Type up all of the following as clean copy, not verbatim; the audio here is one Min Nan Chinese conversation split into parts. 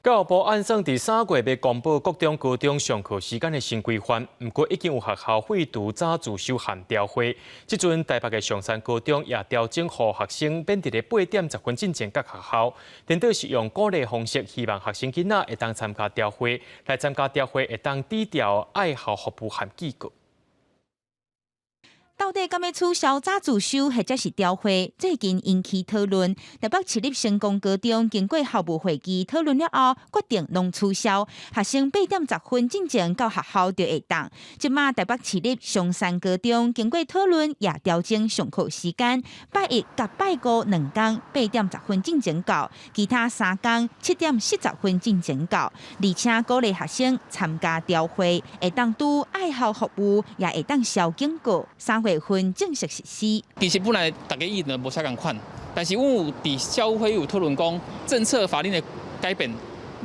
教育部按算佇3月欲公布國中、高中上課時間的新規範，毋過已經有學校廢除早自修和調會。這陣台北的松山高中也調整，予學生免佇咧8點10分進前到學校，顛倒是用鼓勵方式，希望學生囡仔會當參加朝會，來參加朝會會當抵掉愛校服務和警告。到底敢欲取消早自修或者是朝會？最近引起討論。台北市立成功高中經過校務會議討論了後，決定攏取消。學生八點十分進前到學校就會當。這馬台北市立松山高中經過討論，也調整上課時間，拜一佮拜五兩工八點十分進前到，其他三工7點40分進前到。而且鼓勵學生參加朝會，會當拄愛校服務，也會當消警告。3月份正式實施。其實本來大家意見無啥仝款，但是阮有佇校務會有討論講政策法令的改變，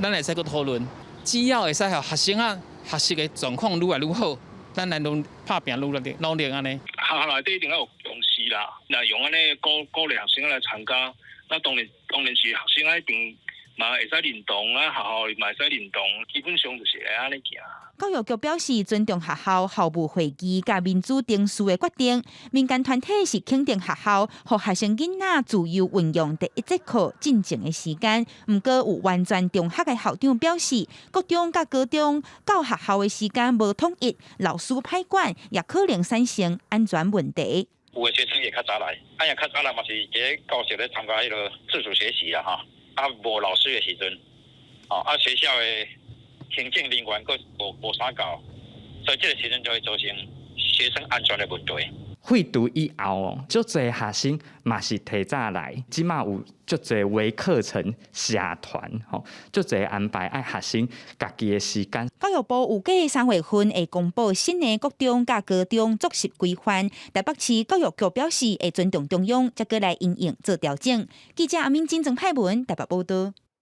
咱會使閣討論。只要會使予學生仔學習的狀況愈來愈好，咱來攏拍拚愈來努力按呢。學校內底一定要有重視啦，若用按呢鼓鼓勵學生來參加，那當然當然是學生仔一定嘛會使認同啊，學校嘛會使認同，基本上就是會按呢行。教育局表示尊重學校校務會議佮民主程序的決定，民間團體是肯定學校予學生囡仔自由運用第一節課進前的時間。毋過有完全中學的校長表示，國中佮高中到學校的時間無統一，老師歹管，也可能產生安全問題。有的學生會較早來，啊若較早來嘛是佇教室咧參加彼个自主學習啦吼，啊無老師的時陣，哦啊學校的行政人員閣無無啥到，所以這個時陣就會造成學生安全的問題。廢除以後哦，足濟學生嘛是提早來，這馬有足濟微課程、社團吼，足濟安排愛學生家己的時間。教育部預計3月份會公布新的國中佮高中作息規範。台北市教育局表示會尊重中央，才閣來因應做調整。記者阿敏金正派文台北報道。